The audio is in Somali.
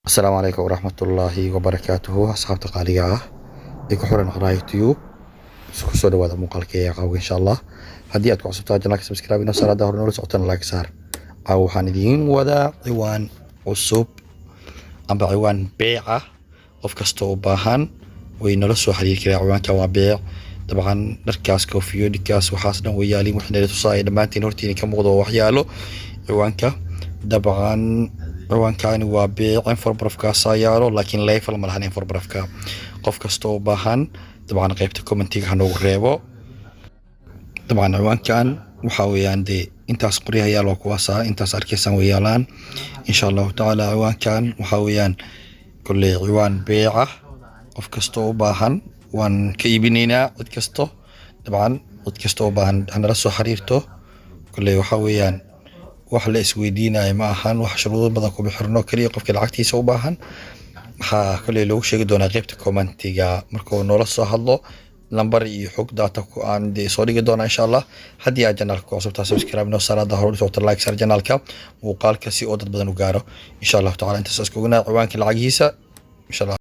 Asalaamu calaykum waraxmatullaahi wabarakaatuhu. Asxaabta qaaliga ah ee ku xiran Qoraa YouTube, isku soo dhawaada muuqaalkayga caawa insha Allah. Haddii aad ku cusubtahay channelka, subscribe inoo saar. Hadda hore noola socotana, like saar. Caawa waxaan idiin wadaa ciwaan cusub amba ciwaan beec ah. Qof kasta u baahan way nala soo xiriiri karaa. Ciwaankan waa beec dabcan. Dharkaas, koofiyooyinkaas, waxaas dhan way yaaliin. Wixii nala tusaaya dhammaantiin hortiina ka muuqdo oo waxyaalo ciwaanka. Dabcan ciwaankani waa beec. M4 barafkaasaa yaalo, laakiin level ma lahan M4 barafka. Qof kasta u baahan dabcan qaybta commentiga ha noogu reebo. Dabcan ciwaankan waxaa weeyaan dee intaas qoryaha yaal waa kuwaasaa, intaas arkaysaan way yaalaan insha Allahu tacaala. Ciwaankan waxaa weeyaan kolley ciwaan beec ah. Qof kasta u baahan waan ka iibinaynaa. Cid kasto, dabcan cid kasta u baahan hanala soo xiriirto. Kolley waxaa weeyaan wax la isweydiinayo ma ahan, wax shuruudo badan kuma xirno. Keliya qofka lacagtiisa u baahan waxaa kolley loogu sheegi doonaa qaybta commentiga markuu noola soo hadlo, lambar iyo xog data ku aan dee soo dhigi doonaa insha Allah. Haddii aad channelka ku cusubtaa, subscribe noo saar. Hadda hore u socota, like saar channelka, muuqaalka si oo dad badan u gaaro insha Allahu tacala. Intaas isku ognaa ciwaanka, lacagihiisa insha Allah.